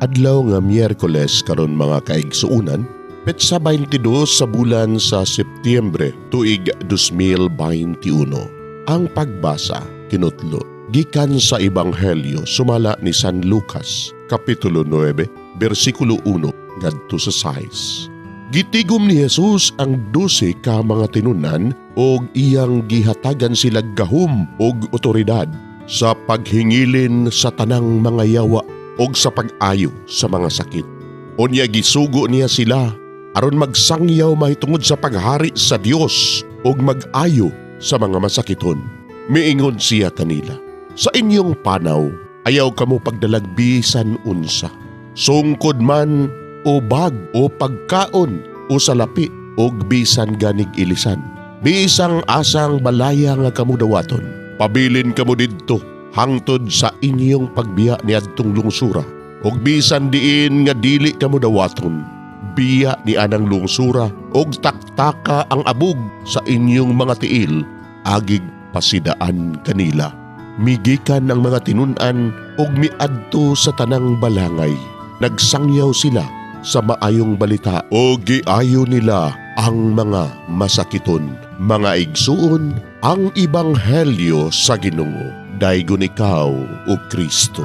Adlaw nga Miyerkules karon, mga kaigsuonan, petsa 22 sa bulan sa Setyembre, tuig 2021. Ang pagbasa kinutlo gikan sa Ebanghelyo sumala ni San Lucas, Kapitulo 9, bersikulo 1 ngadto sa 6. Gitigom ni Jesus ang 12 ka mga tinunan og iyang gihatagan sila gahom og otoridad sa paghingilin sa tanang mga yawa og sa pag-ayo sa mga sakit. Unya gisugo niya sila aron magsangyaw mahitungod sa paghari sa Dios ug mag-ayo sa mga masakiton. Miingon siya kanila, "Sa inyong panaw, ayaw kamo pagdalag bisan unsa. Sungkod man o bag o pagkaon o salapi o bisan ganig ilisan. Bisang asang balaya nga kamo dawaton, pabilin kamo didto hangtod sa inyong pagbiya niadtong lungsura. Ug bisan diin nga dili kamo dawaton, biya ni anang lungsura ug taktaka ang abog sa inyong mga tiil agig pasidaan kanila." Migikan ang mga tinun-an ug miadto sa tanang balangay. Nagsangyaw sila sa maayong balita ug giayo nila ang mga masakiton. Mga igsuon, ang ebanghelyo sa Ginoo. Daygon ikaw, O Kristo.